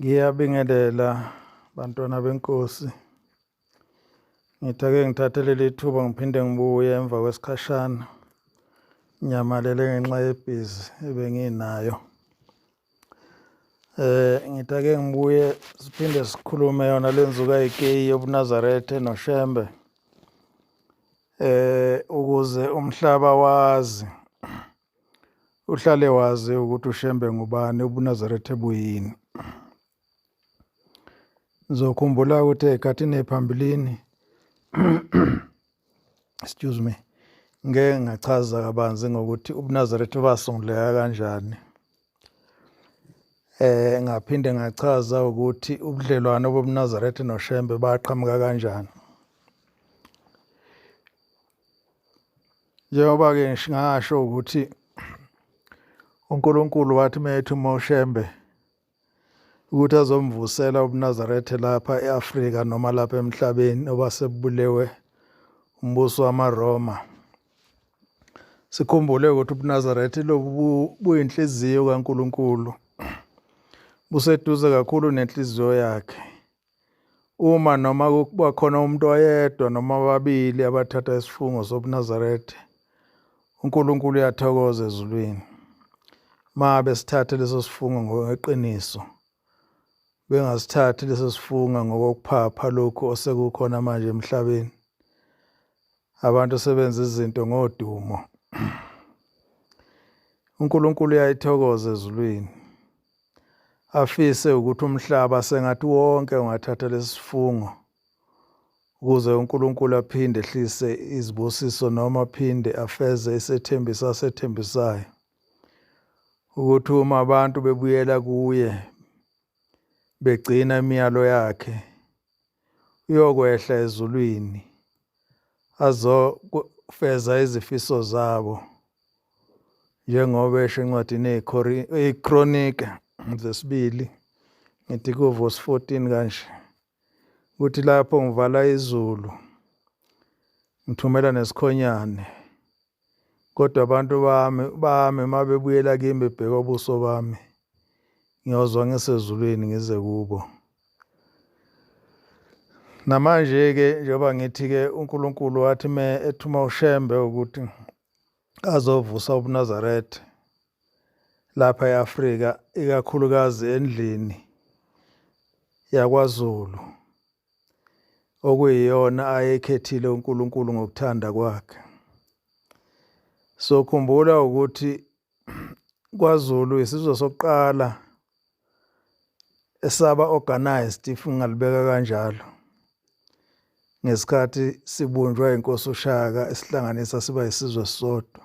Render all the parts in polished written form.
Ngiyabingelela bantwana benkosi. Ngithi ake ngithathe leli thuba ngiphinde ngibuye emva kwesikhashana. Ngiyamalele ngenxa yebhizi ebenginayo. Ngithi ake ngibuye siphinde sikhulume yona le nzuka yikeyi yobuNazaretha noShembe. Ukuze umhlaba wazi uhlale wazi ukuthi uShembe ngubani, ubuNazaretha buyini. Ngizokhumbula ukuthi ey'khathini ey'phambilini excuse me, ngeke ngachaza kabanzi ngokuthi ubuNazaretha basunguleka kanjani. Ngaphinde ngachaza ukuthi ubudlelwano bobuNazaretha noShembe baqhamuka kanjani. Njengoba-ke ngasho ukuthi uNkulunkulu wathi uma ethuma uShembe ukuthi azomvusela ubuNazaretha lapha e-Afrika noma lapha emhlabeni obasebulewe umbuso wamaRoma. Sikhumbule ukuthi ubuNazaretha lobu buyinhliziyo kaNkulunkulu, buseduze kakhulu nenhliziyo yakhe. Uma noma kuba khona umuntu oyedwa noma ababili abathatha isifungo sobuNazaretha, uNkulunkulu uyathokoza ezulwini. Uma besithathe leso sifungo ngokweqiniso, bengasithathi leso sifungo ngokokuphapha lokhu osekukhona manje emhlabeni. Abantu sebenza izinto ngodumo. UNkulunkulu uyayithokoza ezulwini. Afise ukuthi umhlaba sengathi wonke ungathatha lesifungo ukuze uNkulunkulu aphinde ehlise izibusiso noma aphinde afeze isethembiso asethembisayo ukuthi uma abantu bebuyela kuye begcina imiyalo yakhe uyokwehla ezulwini azofeza izifiso zabo njengoba esho encwadini eyiKronike zesibili ngithi kuvesi 14 kanje ukuthi lapho ngivala izulu ngithumela nesikhonyane kodwa abantu bami uma bebuyela kimi bebheka ubuso bami ngiyozwa ngisezulwini ngize kubo. Namanje-ke njengoba ngithi-ke uNkulunkulu wathi me ethuma uShembe ukuthi azovusa ubuNazaretha lapha e-Afrika ikakhulukazi endlini yakwaZulu okuyiyona ayekhethile uNkulunkulu ngokuthanda kwakhe. So khumbula ukuthi kwaZulu isizwe sokuqala esaba organized if ngingalibeka kanjalo ngesikhathi sibunjwa inkosi uShaka esihlanganisa siba isizwe sisodwa.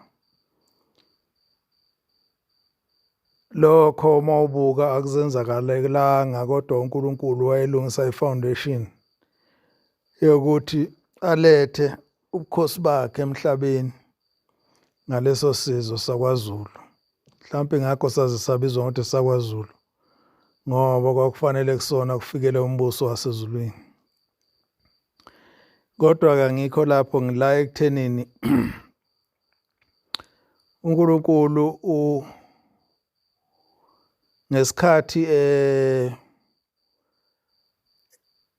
Lokho uma ubuka akuzenzakalelanga kodwa uNkulunkulu wayelungisa i-foundation yokuthi alethe ubukhosi bakhe emhlabeni ngaleso sizwe sakwaZulu. Mhlawumpe ngakho saze sabizwa ngokuthi sakwaZulu ngoba kwakufanele kusona kufikele umbuso wasezulwini. Kodwa-ke angikho lapho ngila ekuthenini uNkulunkulu u ngesikhathi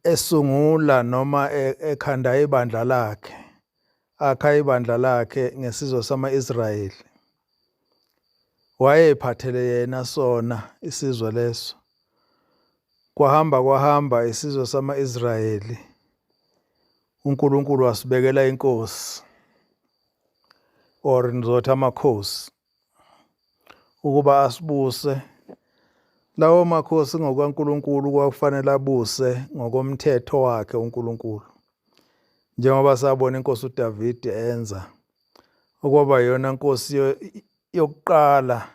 esungula noma ekhanda ibandla lakhe akha ibandla lakhe ngesizwe sama-Israyeli wayephathele yena sona isizwe leso kwahamba kwahamba isizwe sama-Israyeli uNkulunkulu wasibekela inkosi or nizothi amakhosi ukuba asibuse. Lawo makhosi ngokukaNkulunkulu kwakufanele abuse ngokomthetho wakhe uNkulunkulu, njengoba sabona inkosi uDavide enza, okwaba iyona nkosi yokuqala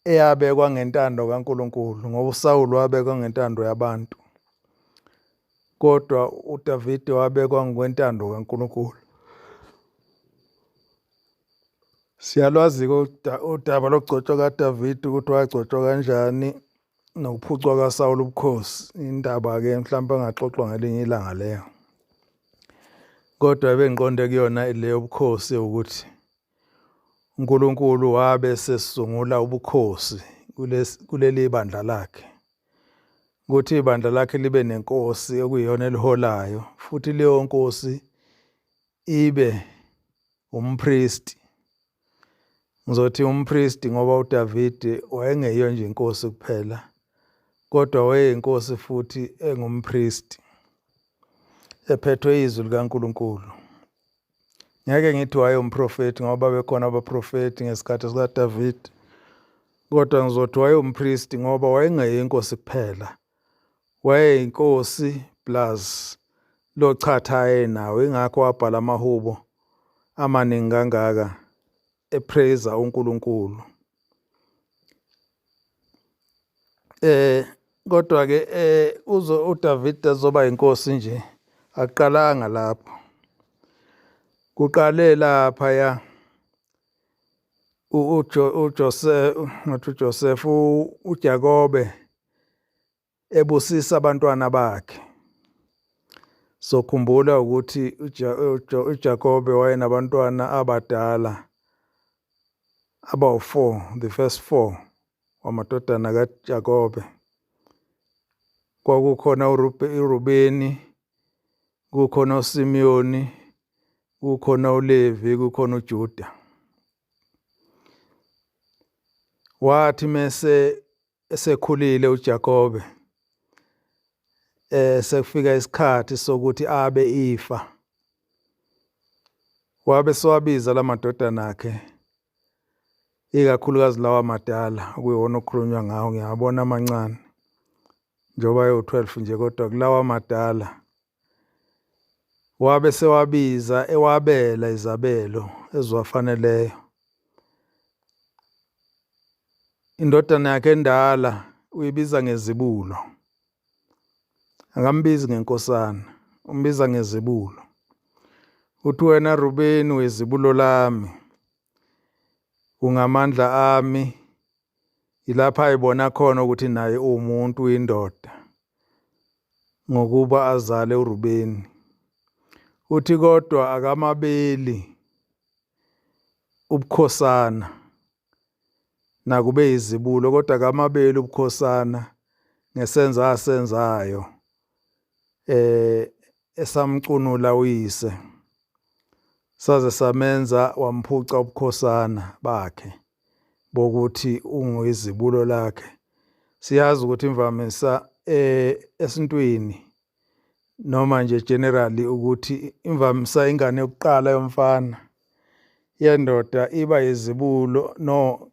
eyabekwa ngentando kaNkulunkulu, ngoba uSawulu wabekwa ngentando yabantu, kodwa uDavide wabekwa ngokwentando kaNkulunkulu. Siyalwazi-ke udaba lokugcotshwa kaDavide ukuthi wagcotshwa kanjani nokuphucwa kaSawulu ubukhosi. Indaba-ke mhlawumbe engaxoxwa ngelinye ilanga leyo. Kodwa ebengiqonde kuyona leyo bukhosi ukuthi uNkulunkulu wabe sesungula ubukhosi kuleli bandla lakhe. Ukuthi ibandla lakhe libe nenkosi okuyiyona eliholayo futhi leyo nkosi ibe umpristi. Ngizothi umpristi ngoba uDavide wayengeyiyo nje inkosi kuphela kodwa wayeyinkosi futhi engumpristi ephethwe izwi likaNkulunkulu. Ngeke ngithi wayewumprofethi ngoba babekhona abaprofethi ngesikhathi sikaDavid, kodwa ngizothi wayewumpristi ngoba wayengeyiyo inkosi kuphela, wayeyinkosi plus lo chatha ayenawo, ingakho wabhala amahubo amaningi kangaka epraise uNkulunkulu. Kodwa ke uzo uDavid azoba inkosi nje aqalanga lapho. Kuqale lapha ya uJoseph ngathi uJoseph uJakobe ebusisa abantwana bakhe. Sokhumbula ukuthi uJakobe wayenabantwana abadala abawu-4, the first four wamadodana kaJakobe. Kwakukhona uRubeni, kukhona uSimiyoni, kukhona uLevi, kukhona uJuda. Wathi mese esekhulile uJakobe sekufika isikhathi sokuthi abe ifa wabe sewabiza lamadodana akhe ikakhulukazi lawa madala okuyiwona okukhulunywa ngawo ngiyabona amancane njengoba ewu-12 nje kodwa kulawa madala wabe sewabiza ewabela izabelo eziwafaneleyo. Indodana yakhe endala uyibiza ngezibulo, akambizi ngenkosana, umbiza ngezibulo. Uthi wena Rubeni wezibulo lami, ungamandla ami, Yilapho ayibona khona ukuthi naye uwumuntu uyindoda ngokuba azale uRubeni. Uthi kodwa akamabeli ubukhosana nakube izibulo kodwa akamabeli ubukhosana ngesenzo asenzayo eh esamcunula uyise saze samenza wamphuca ubukhosana bakhe bokuthi unguyizibulo lakhe. Siyazi ukuthi imvamisa eh esintwini noma nje generally ukuthi imvamisa ingane yokuqala yomfana yendoda iba yizibulo no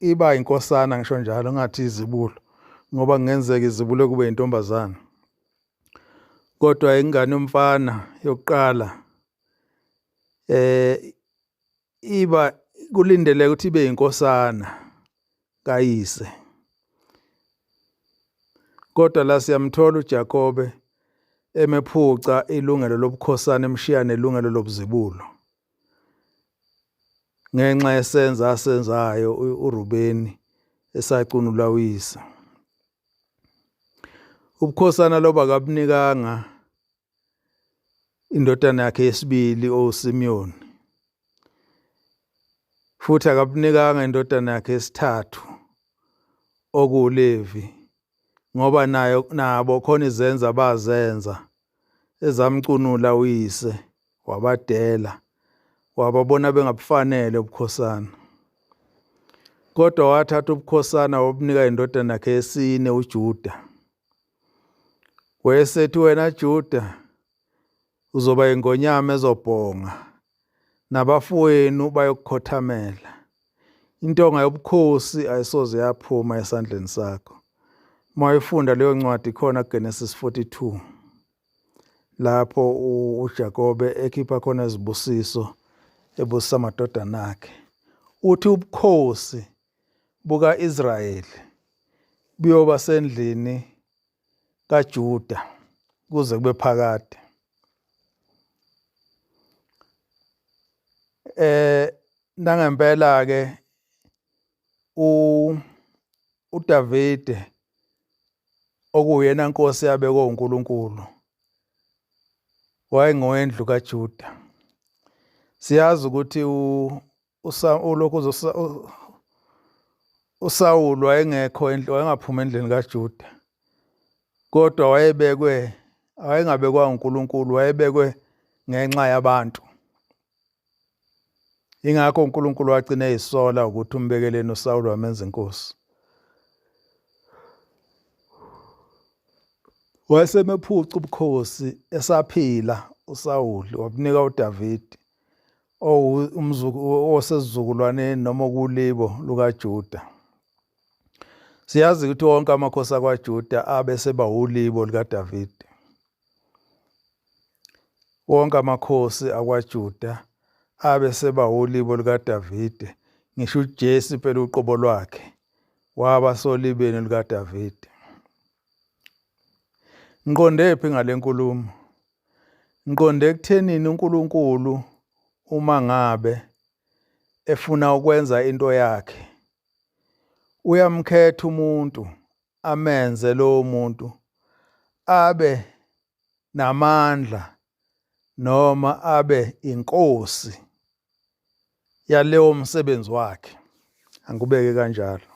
iba inkosana ngisho njalo ngathi izibulo ngoba kungenzeka izibulo kube intombazana kodwa ingane yomfana yokuqala eh iba kulindeleke ukuthi ibe inkosana kayise kodwa la siyamthola uJakobe emephuca ilungelo lobukhosana emshiya nelungelo lobuzibulo ngenxa yesenzo asenzayo uRubeni esacunula uyise ubukhosana loba kabunikanga indodana yakhe yesibili owuSimiyoni futhi akabunikanga indodana yakhe yesithathu okuwuLevi ngoba nayo nabo khona izenza bazenza ezamcunula uyise wabadela wababona bengabufanele ubukhosana kodwa wathatha ubukhosana wabunika indodana yakhe yesine uJuda Wayesethi wena Juda uzoba ingonyama ezobhonga nabafowenu bayokukhothamela. Intonga yobukhosi ayisoze yaphuma esandleni sakho. Uma uyifunda leyo ncwadi khona kuGenesis 42 lapho uJakobe ekhipha khona izibusiso ebusisa amadodana akhe. Uthi ubukhosi buka-Israyeli buyoba sendlini kaJuda kuze kube phakade. Eh nangempela ke u uDavide okuyena nkosi yabekwa uNkulunkulu wayengowendlu kaJuda. Siyazi ukuthi ulokhu uSawulu wayengekho endlu wayengaphumi endlini kaJuda. Kodwa wayebekwe, wayengabekwa uNkulunkulu, wayebekwe ngenxa yabantu. Ingakho uNkulunkulu wagcina eyisola ukuthi umbekeleni uSawulu wamenza inkosi. Wayesemephuca ubukhosi esaphila uSawuli wabunika uDavide osesizukulwaneni noma okulibo lukaJuda. Siyazi ukuthi wonke amakhosi akwaJuda abe seba wulibo likaDavide. Wonke amakhosi akwaJuda abe seba wulibo likaDavide, ngisho uJesu phela uqobo lwakhe waba solibeni lukaDavide. Ngiqonde phi ngale nkulumo? Ngiqonde ekuthenini uNkulunkulu uma ngabe efuna ukwenza into yakhe uyamkhetha umuntu amenze lowo muntu abe namandla noma abe inkosi yalewo msebenzi wakhe angikubeke kanjalo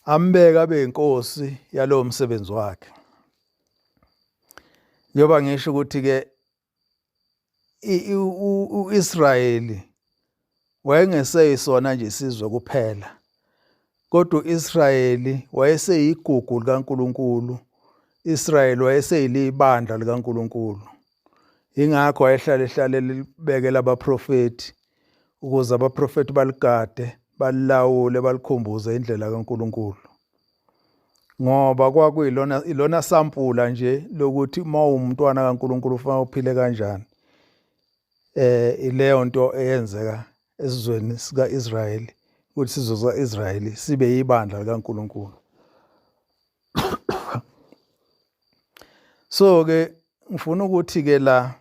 ambeke abe inkosi yalowo msebenzi wakhe njengoba ngisho ukuthi ke u-Israyeli wayengeseyisona nje isizwe kuphela kodwa u-Israyeli wayeseyigugu likaNkulunkulu Israyeli wayeseyilibandla likaNkulunkulu ingakho wayehlale ehlale libekela abaprofethi ukuze abaprofethi baligade balilawule balikhumbuze indlela kaNkulunkulu ngoba kwakuyilona ilona sampula nje lokuthi uma uwumntwana kaNkulunkulu ufanele uphile kanjani eh ileyo nto eyenzeka esizweni sika-Israyeli ukuthi isizwe sika-Israyeli sibe yibandla likaNkulunkulu so ke ngifuna ukuthi ke la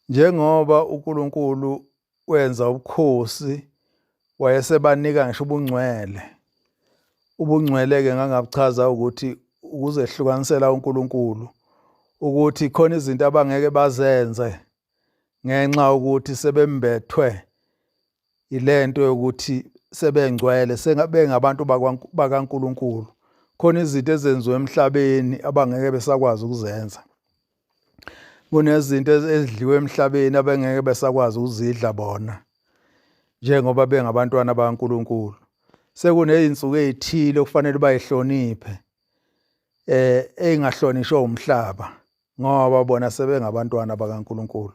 njengoba uNkulunkulu wenza ubukhosi wayesebanika ngisho ubungcwele ubungcwele-ke ngangabuchaza ukuthi ukuzehlukanisela uNkulunkulu ukuthi khona izinto abangeke bazenze ngenxa ukuthi sebembethwe ilento yokuthi sebengcwele sengabantu bakaNkulunkulu khona izinto ezenziwe emhlabeni abangeke besakwazi ukuzenza Kunezinto ezidliwe emhlabeni abengeke besakwazi ukuzidla bona njengoba bengabantwana bakaNkulunkulu. Sekuney'nsuku ey'thile okufanele bayihloniphe eh engahlonishwa umhlaba ngoba bona sebengabantwana bakaNkulunkulu.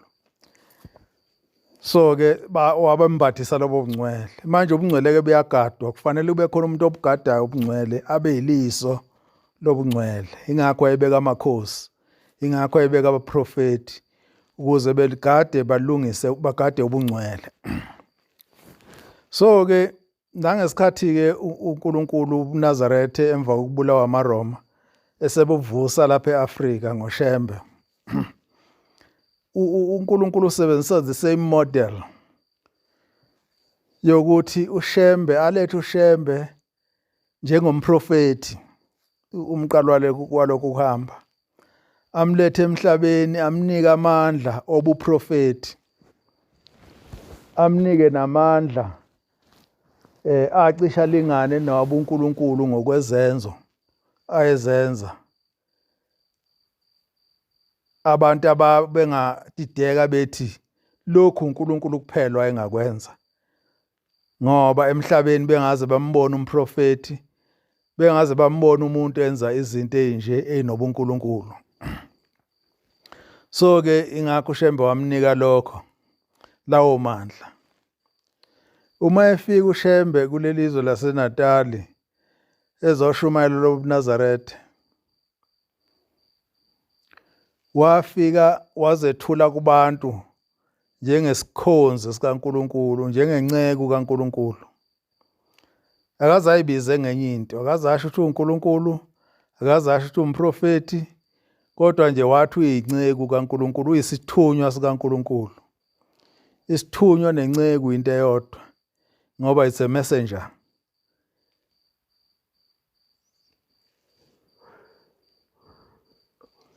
So ke wabembathisa lobo bungcwele. Manje ubungcwele ke buyagadwa, kufanele kube khona umuntu obugadayo ubungcwele abe yiliso lobungcwele. Ingakho wayebeka amakhosi, ingakho wayebeka abaprofethi ukuze beligade balungise bagade ubungcwele. So ke nangesikhathi-ke uNkulunkulu ubuNazaretha emva kokubulawa amaRoma esebuvusa lapha e-Afrika ngoShembe uNkulunkulu usebenzisa the same model yokuthi uShembe alethe uShembe njengomprofethi umqalo walokhu kuhamba amlethe emhlabeni amnike amandla obuprofethi amnike namandla eh acisha lingane nawabuNkulunkulu ngokwezenzo ayezenza abantu ababengadideka bethi lokhu uNkulunkulu kuphela wayengakwenza ngoba emhlabeni bengaze bambone umprofethi bengaze bambone umuntu enza izinto ezinje ezinobuNkulunkulu so ke ingakho uShembe wamnika lokho lawo mandla uma efika uShembe kulelizwe laseNatali ezoshumayela lobuNazaretha wafika wazethula kubantu njengesikhonzi sikaNkulunkulu njengenceku kaNkulunkulu akaze ayibize ngenye into akaze asho ukuthi uNkulunkulu akaze asho ukuthi umprofethi kodwa nje wathi uyinceku kaNkulunkulu uyisithunywa sikaNkulunkulu isithunywa nenceku into eyodwa ngoba it's a messenger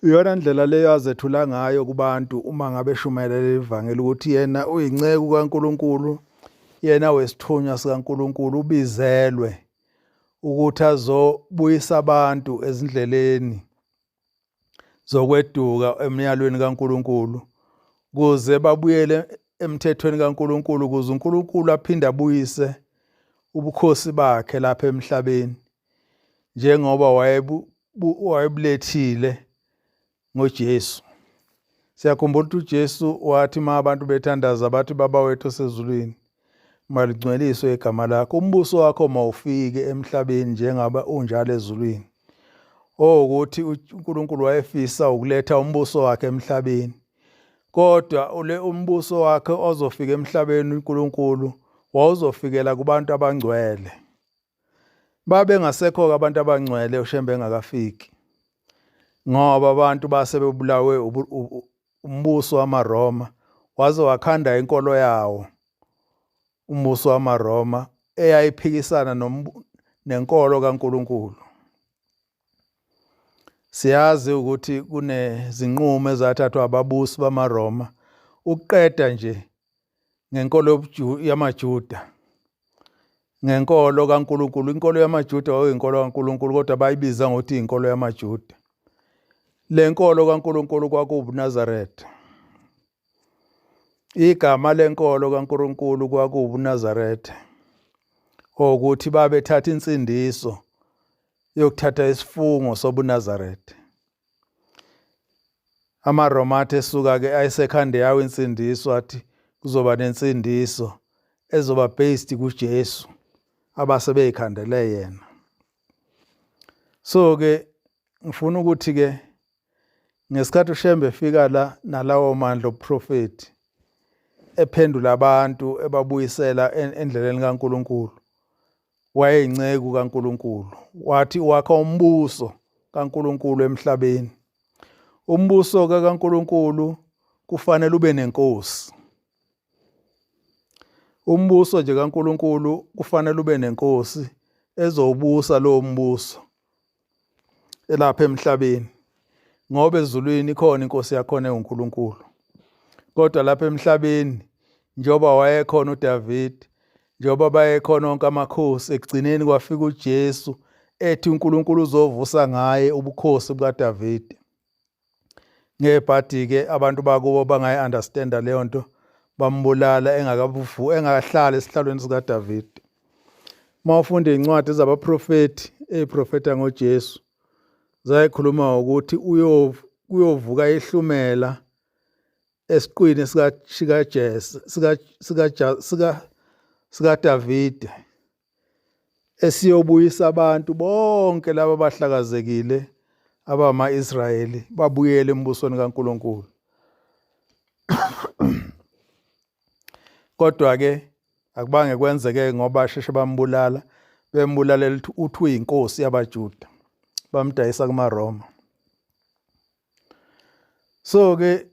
Iyona ndlela leyo azethula ngayo kubantu uma ngabe eshumayela leli vangeli ukuthi yena uyinceku kaNkulunkulu, yena wesithunywa sikaNkulunkulu ubizelwe ukuthi azobuyisa abantu ezindleleni zokweduka emyalweni kaNkulunkulu kuze babuyele emthethweni kaNkulunkulu ukuze uNkulunkulu aphinde abuyise ubukhosi bakhe lapha emhlabeni njengoba wayebulethile ngoJesu. Siyakhumbula ukuthi uJesu wathi uma abantu bethandaza bathi Baba wethu osezulwini malingcweliswe igama lakho, umbuso wakho mawufike emhlabeni njengaba unjalo ezulwini. Owukuthi uNkulunkulu wayefisa ukuletha umbuso wakhe emhlabeni kodwa ule umbuso wakhe ozofika emhlabeni uNkulunkulu wawuzofikela kubantu abangcwele. Babengasekho-ke abantu abangcwele uShembe engakafiki ngoba abantu base bebulawe umbuso wamaRoma waze wakhanda inkolo yawo umbuso wamaRoma eyayiphikisana nenkolo kaNkulunkulu. Siyazi ukuthi kunezinqumo ezathathwa ababusi bamaRoma ukuqeda nje ngenkolo yamaJuda ngenkolo kaNkulunkulu. Inkolo yamaJuda kwakuyinkolo kaNkulunkulu kodwa bayibiza ngokuthi inkolo yamaJuda. Le nkolo kaNkulunkulu kwakuwubuNazaretha. Igama lenkolo kaNkulunkulu kwakuwubuNazaretha, ukuthi babethatha insindiso yokuthatha isifungo sobuNazaretha. AmaRoma athi esuka-ke ayesekhande yawo insindiso athi kuzoba nensindiso ezoba based kuJesu abase beyikhandele yena. So-ke ngifuna ukuthi-ke ngesikhathi uShembe efika la nalawo mandla obuprofethi ephendula abantu ebabuyisela endleleni kaNkulunkulu wayeyinceku kaNkulunkulu wathi wakha umbuso kaNkulunkulu emhlabeni umbuso ke kaNkulunkulu kufanele ube nenkosi umbuso nje kaNkulunkulu kufanele ube nenkosi ezowubusa lowo mbuso elapha emhlabeni ngoba ezulwini ikhona inkosi yakhona enguNkulunkulu kodwa lapha emhlabeni njengoba wayekhona uDavid njengoba bayekhona onke amakhosi ekugcineni kwafika uJesu ethi uNkulunkulu uzovusa ngaye ubukhosi bukaDavide ngebhadi-ke abantu bakubo bangayi-understanda leyo nto bambulala engakabuvu engakahlali esihlalweni sikaDavide uma ufunda iy'ncwadi zabaprofethi ey'profetha ngoJesu zayikhuluma ngokuthi kuyovuka ihlumela esiqwini sikaJese sikaDavide esiyobuyisa abantu bonke laba abahlakazekile abama-Israyeli babuyele embusweni kaNkulunkulu. Kodwa-ke akubange kwenzeke ngoba sheshe bambulala bembulalela ukuthi uthi uyinkosi yabaJuda bamdayisa kumaRoma. So-ke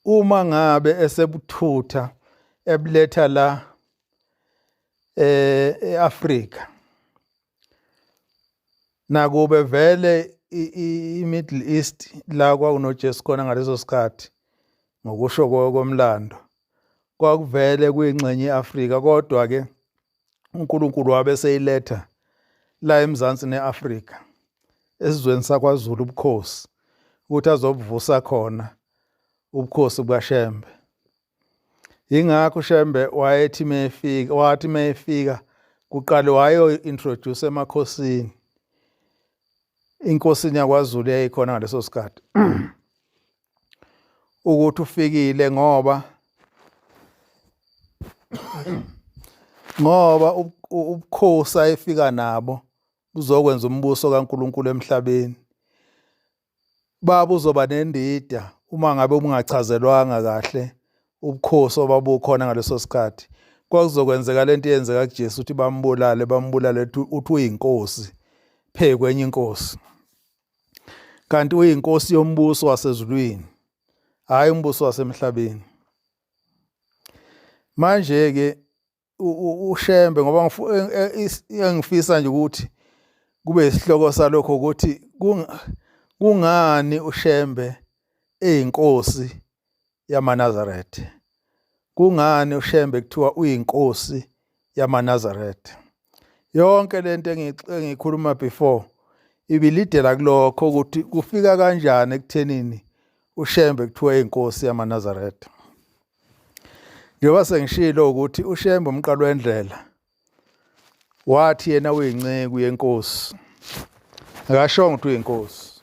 uma ngabe esebuthutha ebuletha la eh eAfrika nakube vele i-Middle East la kwakunoJesu khona ngaleso sikhathi ngokusho komlando kwakuvele kuyingxenye ye-Afrika kodwa ke uNkulunkulu wabe seyiletha la eMzansi ne-Afrika esizweni sakwaZulu ubukhosi ukuthi azobuvusa khona ubukhosi bukaShembe yingakho uShembe wayethi mefika wathi mefika kuqale wayo introduce emakhosini inkosini yakwaZulu yayikhona ngaleso sikhathi ukuthi ufikile ngoba ngoba ubukhosi ayefika nabo buzokwenza umbuso kaNkulunkulu emhlabeni baba uzoba nendida uma ngabe ungachazelwanga kahle ubukhosi obabukhona ngaleso sikhathi kwakuzokwenzeka lento eyenzeka kuJesu ukuthi bambulale bambulale uthi uyinkosi phe kwenye inkosi kanti uyinkosi yombuso wasezulwini hhayi umbuso wasemhlabeni manje ke uShembe ngoba engifisa nje ukuthi kube isihloko salokho ukuthi kungani uShembe eyinkosi yamaNazaretha kungani uShembe kuthiwa uyinkosi yamaNazaretha Yonke lento engiyikhuluma before ibilidela kulokho ukuthi kufika kanjani ekuthenini uShembe kuthiwa inkosi yamaNazaretha. Njengoba sengishilo ukuthi uShembe umqalo wendlela wathi yena uyinceku yenkosi. Akashongo ukuthi uyinkosi.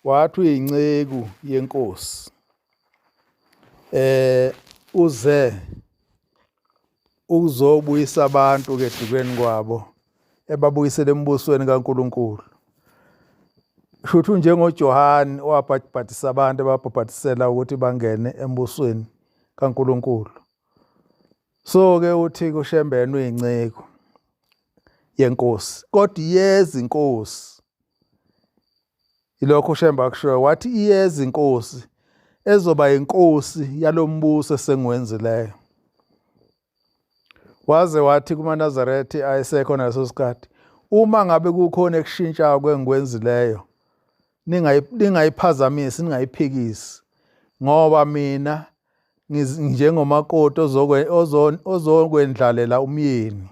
Wathi uyinceku yenkosi. Uze ukuzobuyisa abantu ke edukweni kwabo ebabuyisele embusweni kaNkuluNkulu. Shuthi unjengoJohane owabhabhadisa abantu ebabhabhadisela ukuthi bangene embusweni kaNkuluNkulu. So ke uthi kuShembe yena uyinceku yenkosi kodwa iyeza inkosi. Ilokho uShembe akushoyo wathi iyeza inkosi ezoba inkosi yalombuso esengiwenzileyo. Waze wathi kumaNazaretha ayesekho naleso sikhathi, uma ngabe kukhona ekushintshayo kwengikwenzileyo, ningayiphazamisi, ningayiphikisi, ngoba mina njengomakoti ozokwendlalela umyeni,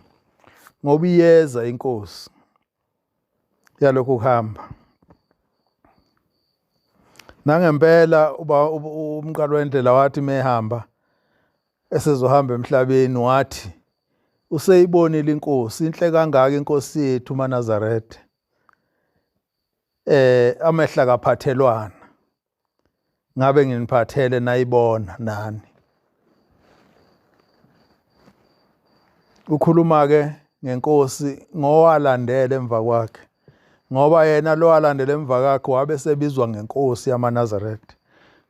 ngoba iyeza inkosi yalokhu kuhamba. Nangempela uba umqalo wendlela wathi mehamba esezohamba emhlabeni wathi useyibonile inkosi inhle kangaka inkosi yethu maNazaretha amehla kaphathelwana ngabe nginiphathele nayibona nani. Ukhuluma ke ngenkosi ngowalandela emva kwakhe ngoba yena lo walandela emva kwakhe wabe sebizwa ngenkosi yamaNazaretha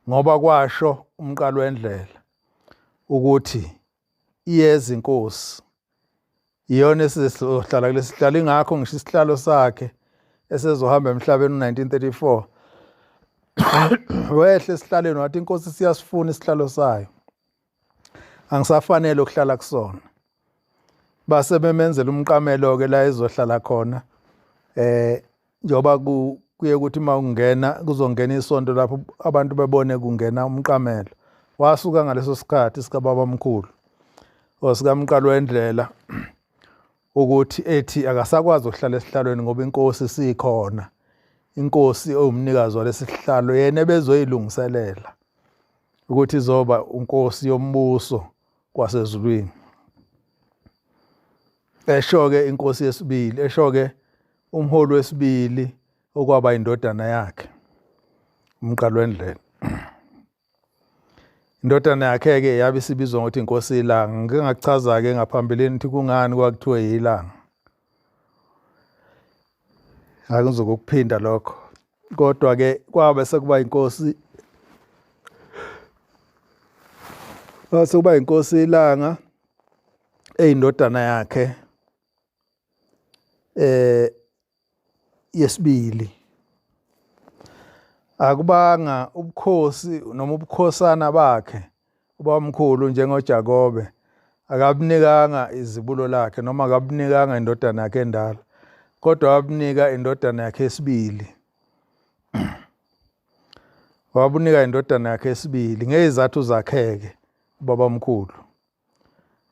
ngoba kwasho umqalo wendlela ukuthi iyeza inkosi iyona esizohlala kulesi sihlalo ingakho ngisho isihlalo sakhe esezohamba emhlabeni u-1934 wehle esihlalweni wathi inkosi siyasifuna isihlalo sayo angisafanele ukuhlala kusona base bemenzela umqamelo ke la ezohlala khona njengoba kuye ukuthi uma kungena kuzongena isonto lapho abantu bebone kungena umqamelo wasuka ngaleso sikhathi sikababamkhulu osikamqalo wendlela ukuthi ethi akasakwazi ukuhlala esihlalweni ngoba inkosi sikhona inkosi ewumnikazi walesi sihlalo yena ebezoyilungiselela ukuthi izoba unkosi yombuso kwasezulwini esho-ke inkosi yesibili esho-ke umholi wesibili okwaba indodana yakhe umqalo wendlela indodana yakhe-ke yabe isibizwa ngokuthi inkosi ilanga ngike ngakuchaza-ke ngaphambilini ukuthi kungani kwakuthiwe yilanga akuzokukuphinda lokho kodwa ke kwabe sekuba inkosi kwase kuba inkosi ilanga eyindodana yakhe yesibili akubanga ubukhosi noma ubukhosana bakhe ubamkhulu njengoJakobe akabunikanga izibulo lakhe noma akabunikanga indodana yakhe endala kodwa wabunika indodana yakhe esibili wabunika indodana yakhe esibili ngezizathu zakheke ubabamkhulu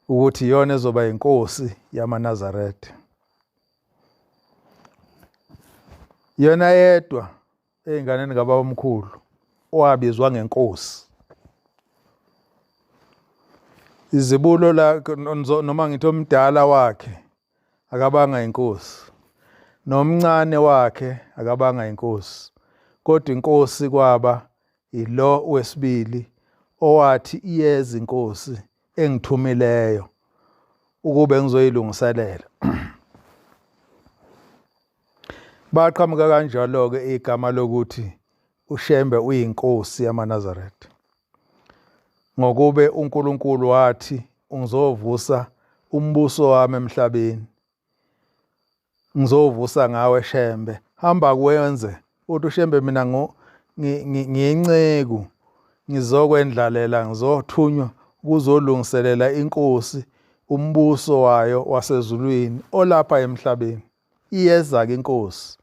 ukuthi iyona ezoba inkosi yamaNazaretha yona yedwa ey'nganeni kababamkhulu owabizwa ngenkosi izibulo la noma ngithi omdala wakhe akabanga inkosi nomncane wakhe akabanga inkosi kodwa inkosi kwaba yilo wesibili owathi iyeza inkosi engithumileyo ukube ngizoyilungiselela. Baqhamuka kanjalo-ke igama lokuthi uShembe uyinkosi yamaNazaretha. Ngokube uNkulunkulu wathi ngizovusa umbuso wami emhlabeni. Ngizovusa ngawe Shembe. Hamba kwenze. Uthi uShembe mina ngiyinceku ngizokwendlalela ngizothunywa kuzolungiselela inkosi umbuso wayo wasezulwini olapha emhlabeni. Iyeza-ke inkosi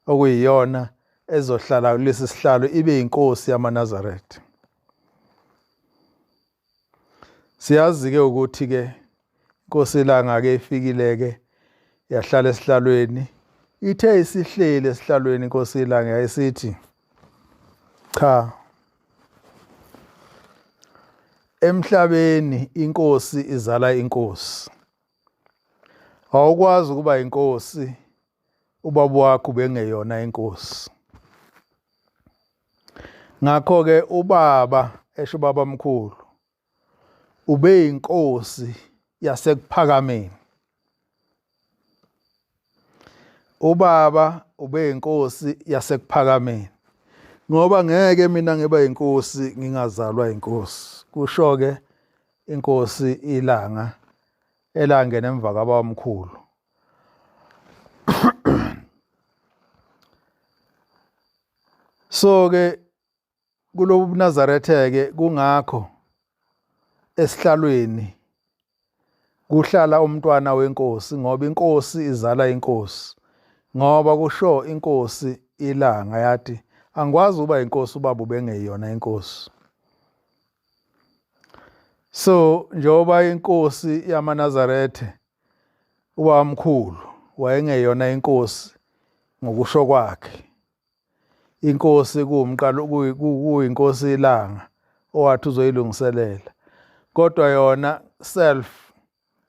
okuyiyona ezohlala kulesi sihlalo ibe inkosi yamaNazaretha. Siyazi-ke ukuthi-ke inkosi ilanga-ke ifikile-ke Yahlala esihlalweni. Ithe isihleli esihlalweni inkosi iLanga yayisithi cha, emhlabeni inkosi izala inkosi. Awukwazi ukuba inkosi ubaba wakho ubengeyona inkosi. Ngakho-ke ubaba, esho ubaba mkhulu, ubeyinkosi yaseKuphakameni. Ubaba ubeyinkosi yaseKuphakameni. Ngoba ngeke mina ngiba inkosi ngingazalwa inkosi. Kusho-ke inkosi iLanga elangena emva kababamkhulu. So ke kulobu buNazaretha ke kungakho esihlalweni kuhlala umntwana wenkosi ngoba inkosi izala inkosi, ngoba kusho inkosi iLanga yathi angikwazi ukuba inkosi ubaba ubengeyona inkosi. So njengoba inkosi yamaNazaretha ubabamkhulu wayengeyona inkosi ngokusho kwakhe, inkosi kuwumqalo kuyinkosi iLanga owathi uzoyilungiselela, kodwa yona self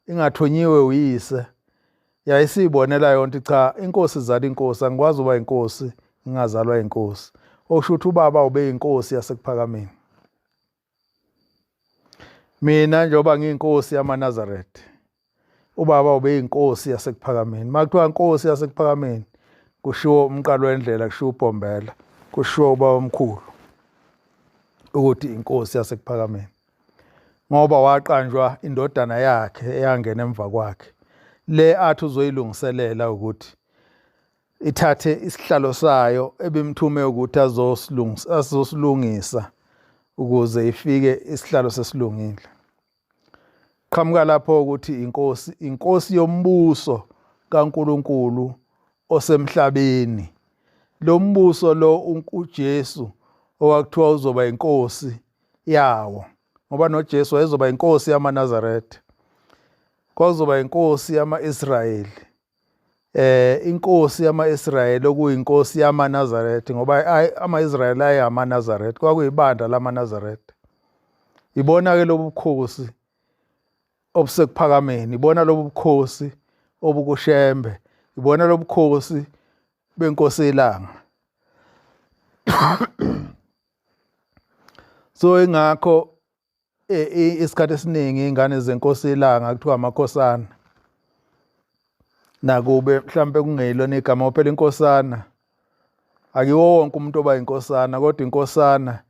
ingathunyiwe uyise yayisiyibonela yonke, cha, inkosi izala inkosi, angikwazi uba inkosi ngingazalwa inkosi. Okusho ukuthi ubaba ubeyinkosi yaseKuphakameni. Mina njengoba ngiyinkosi yamaNazaretha, ubaba ubeyinkosi yaseKuphakameni. Uma kuthiwa inkosi yaseKuphakameni kushiwo umqalo wendlela, kushiwo uBhombela, kushiwo ubaba omkhulu ukuthi inkosi yaseKuphakameni, ngoba waqanjwa indodana yakhe eyangena emva kwakhe le athi uzoyilungiselela ukuthi ithathe isihlalo sayo ebimthume ukuthi azosilungisa, azosilungisa ukuze ifike isihlalo sesilungile. Qhamuka lapho ukuthi inkosi, inkosi yombuso kaNkuluNkulu osemhlabeni. Lo mbuso lo uJesu owakuthiwa uzoba inkosi yawo, ngoba noJesu wayezoba inkosi yamaNazaretha, kwakuzoba inkosi yama-Israyeli, inkosi yama-Israyeli okuyinkosi yamaNazaretha, ngoba ama-Israyeli ayeyamaNazaretha, kwakuyibandla lamaNazaretha. Ibona-ke lobu bukhosi obuseKuphakameni, ibona lobu bukhosi obukuShembe, ibona lobu bukhosi benkosi iLanga. So ingakho isikhathi esiningi ingane zenkosi iLanga kuthiwa amakhosana, nakube mhlampe kungeyilona igama phela inkosana akiwo wonke umuntu oba inkosana, kodwa inkosana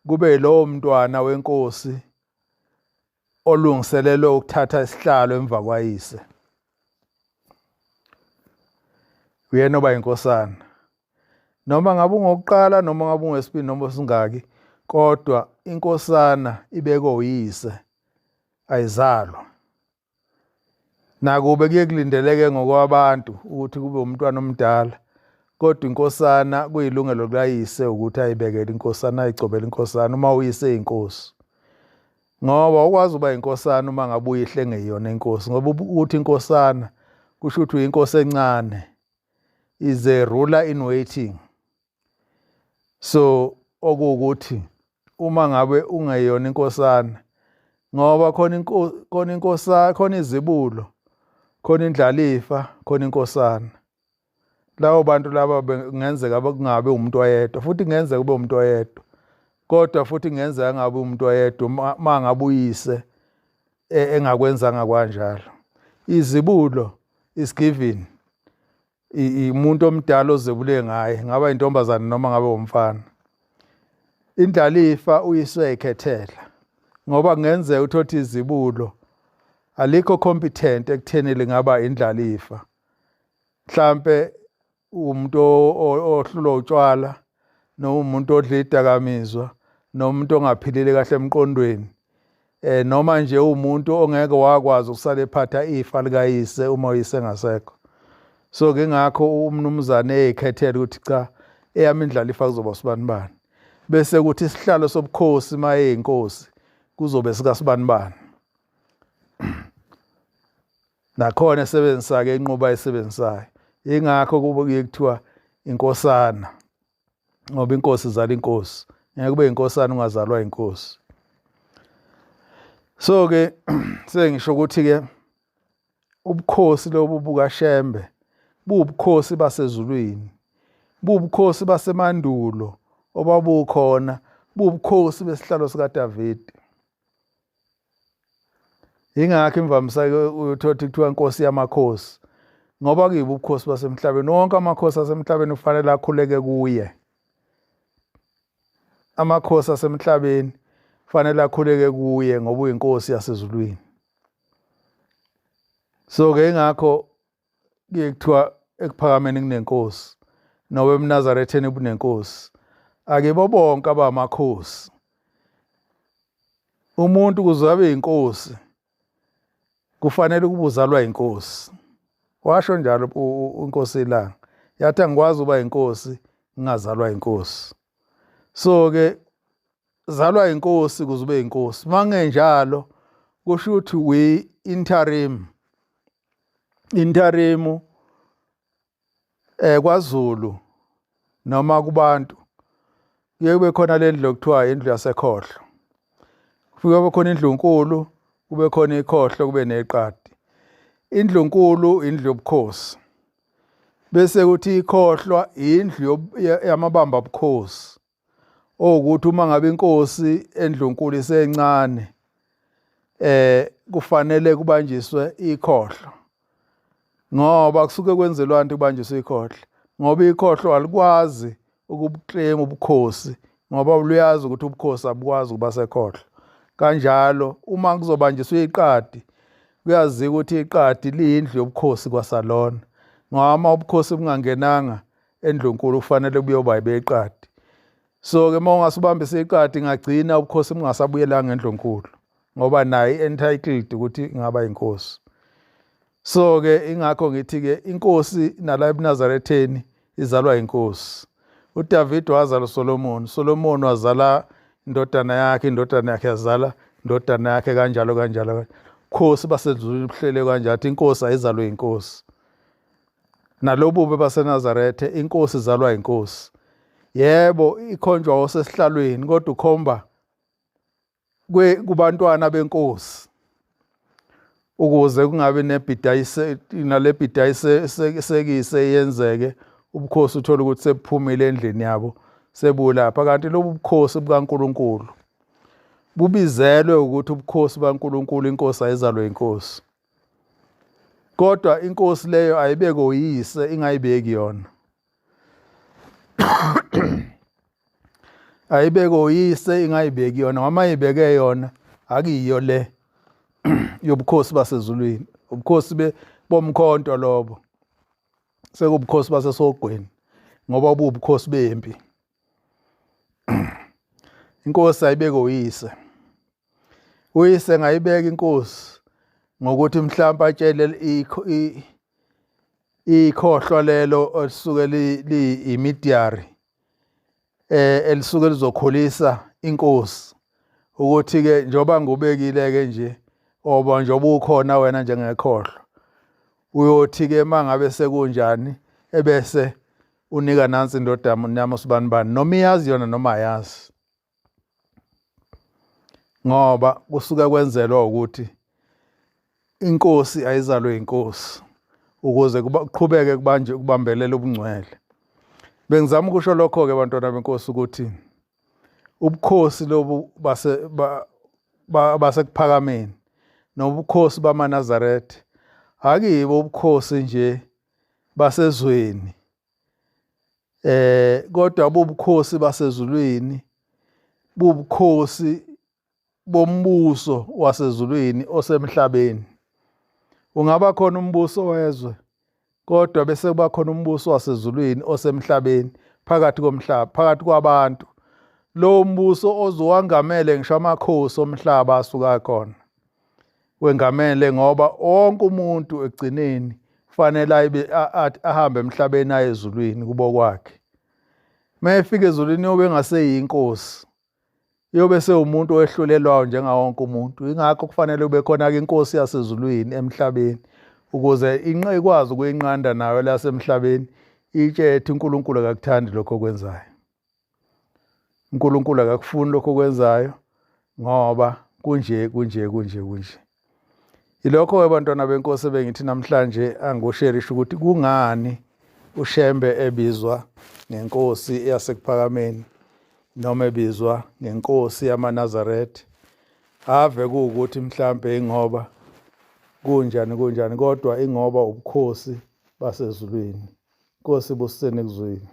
kube lowo mntwana wenkosi olungiselelwe ukuthatha isihlalo emva kwayise, uyena oba inkosana. Noma ngabe ungokuqala noma ngabe ungowesibili noma usingaki, kodwa inkosana ibekwe uyise, ayizalwa. Nakube kuye kulindeleke ngokwabantu ukuthi kube umntwana omdala, kodwa inkosana kuyilungelo likayise ukuthi ayibekele inkosana, ayigcobele inkosana uma uyise eyinkosi. Ngoba ukwazi uba inkosana uma ngabe uyihle engeyona inkosi, ngoba ukuthi inkosana kusho ukuthi uyinkosi encane, is a ruler in waiting. So okuwukuthi uma ngabe ungeyona inkosana, ngoba khona khona inkosana, khona izibulo, khona indlalifa, khona inkosana. Labo bantu laba kungenzeka kungabe umuntu oyedwa, futhi kungenzeka kube umuntu oyedwa, kodwa futhi kungenzeka ngabe umuntu oyedwa uma ngabe uyise engakwenzanga kanjalo. Izibulo is given umuntu omdala ozebule ngaye, ngaba intombazane noma ngabe umfana. Indlalifa uyise uyayikhethela, ngoba kungenzeka uthothe izibulo alikho competent ekutheni lingaba indlalifa. Mhlampe umuntu ohlulwa utshwala, noma umuntu odla idakamizwa, noma umuntu ongaphilile kahle emqondweni, noma nje umuntu ongeke wakwazi ukusala ephatha ifa likayise uma uyise engasekho. So ke ngakho umnumzane eyikhethela ukuthi cha, eyami indlalifa kuzoba usibanibani, bese kuthi isihlalo sobukhosi uma eyinkosi kuzobe sikasibanibani. Nakhona esebenzisa-ke inqubo ayisebenzisayo. Yingakho kube kuye kuthiwa inkosana ngoba inkosi izala inkosi. Ngeke kube inkosana ungazalwa inkosi. So ke sengisho ukuthi ke ubukhosi lobu bukaShembe buwubukhosi basezulwini, buwubukhosi basemandulo obabukhona, buwubukhosi besihlalo sikaDavide. Yingakho imvamisa uyothola ukuthi kuthiwa inkosi yamakhosi ngoba kuyibo ubukhosi basemhlabeni wonke amakhosi asemhlabeni ufanele akhuleke kuye amakhosi asemhlabeni fanele akhuleke kuye ngoba uyinkosi yasezulwini so ke ingakho kuye kuthiwa ekuphakameni kunenkosi noma eMnazaretheni kunenkosi akibo bonke abamakhosi umuntu ukuze abe inkosi kufanele ukuba uzalwa inkosi washo njalo inkosi ilanga yathi angikwazi uba inkosi ngingazalwa inkosi so ke zalwa inkosi ukuze ube inkosi mangenjalo kusho ukuthi we interim interim eh kwaZulu noma kubantu kuye kube khona le ndlu okuthiwa indlu yasekhohlo kufike kube khona indlunkulu kube khona ikhohlo kube neqadi indlunkulu indlu yobukhosi bese kuthi ikhohlwa indlu yamabamba bukhosi owukuthi uma ngabe inkosi endlunkulu isencane eh kufanele kubanjiswe ikhohlo ngoba kusuke kwenzelwani kubanjiswe ikhohlo ngoba ikhohlo alikwazi ukubuclaim ubukhosi ngoba luyazi ukuthi ubukhosi abukwazi ukuba sekhohlo kanjalo uma kuzobanjiswa iqadi kuyaziwa ukuthi iqadi liyindlu yobukhosi kwasalona ngoba uma ubukhosi bungangenanga endlunkulu kufanele kuyoba ibeqadi so ke uma ungasubambisa iqadi ngagcina ubukhosi bungasabuyelanga endlunkulu ngoba naye entitled ukuthi ingaba inkosi so ke ingakho ngithi ke inkosi nala ebuNazaretheni izalwa inkosi uDavid wazala uSolomon Solomon wazala indodana yakhe indodana yakhe yazala indodana yakhe kanjalo kanjalo khosi basezulwini buhlele kanjalo inkosi ayizalwe inkosi nalobubi baseNazaretha inkosi izalwa inkosi yebo ikhonjwa osesihlalweni kodwa ukhomba kubantwana benkosi ukuze kungabi nebhidayise nalebhidayisekise yenzeke ubukhosi uthola ukuthi sebuphumile endlini yabo sebulapha kanti lobu bukhosi bukaNkuluNkulu bubizelwe ukuthi ubukhosi baNkuluNkulu inkosi ayizalwe inkosi kodwa inkosi leyo ayibeke uyise ingayibeki yona ayibeke uyise ingayibeki yona ngoba ayibeke yona akuyiyo le yobukhosi basezulwini ubukhosi bomkhonto lobo sekubukhosi basesogweni ngoba bubukhosi bempi inkosi ayibeke uyise uyise ngayibeka inkosi ngokuthi mhlawumbe atshele ikhohlwa lelo elisuke liyi-mediary eh elisuke lizokhulisa inkosi ukuthi ke njengoba ngubekile ke nje oba njengoba ukhona wena njengekhohlwa uyothi ke mangabe sekunjani ebese unika nansi indodana yami usibanibani noma iyazi yona noma ayazi ngoba kusuke kwenzelwa ukuthi inkosi ayizalwe inkosi ukuze kuqhubeke kubanje ukubambelela ubungcwele bengizama ukusho lokho ke bantwana benkosi ukuthi ubukhosi lobu base basekuphakameni nobukhosi bamaNazaretha akuyibo ubukhosi nje basezweni eh kodwa bubukhosi basezulwini bubukhosi bombuso wasezulwini osemhlabeni ungaba khona umbuso wezwe kodwa bese kuba khona umbuso wasezulwini osemhlabeni phakathi komhlaba phakathi kwabantu lo mbuso ozowangamele ngisho amakhosi omhlaba asuka khona wengamele ngoba wonke umuntu ekugcineni kufanele ayibe ahambe emhlabeni aye ezulwini kubo kwakhe mayefika ezulwini yobe engaseyinkosi yobe sewumuntu owehlulelwayo njengawonke umuntu ingakho kufanele ube khona-ke inkosi yasezulwini emhlabeni Ukuze inqe ikwazi ukuyinqanda nayo lasemhlabeni itshe ethi uNkulunkulu akakuthandi lokho okwenzayo. uNkulunkulu akakufuni lokho okwenzayo ngoba kunje kunje kunje kunje. Yilokho-ke bantwana benkosi ebengithi namhlanje angikusherishe ukuthi kungani uShembe ebizwa ngenkosi yasekuphakameni noma ebizwa ngenkosi yamaNazaretha. Ave kuwukuthi mhlampe ingoba kunjani kunjani kodwa ingoba ubukhosi basezulwini. Nkosi busiseni ekuzwini.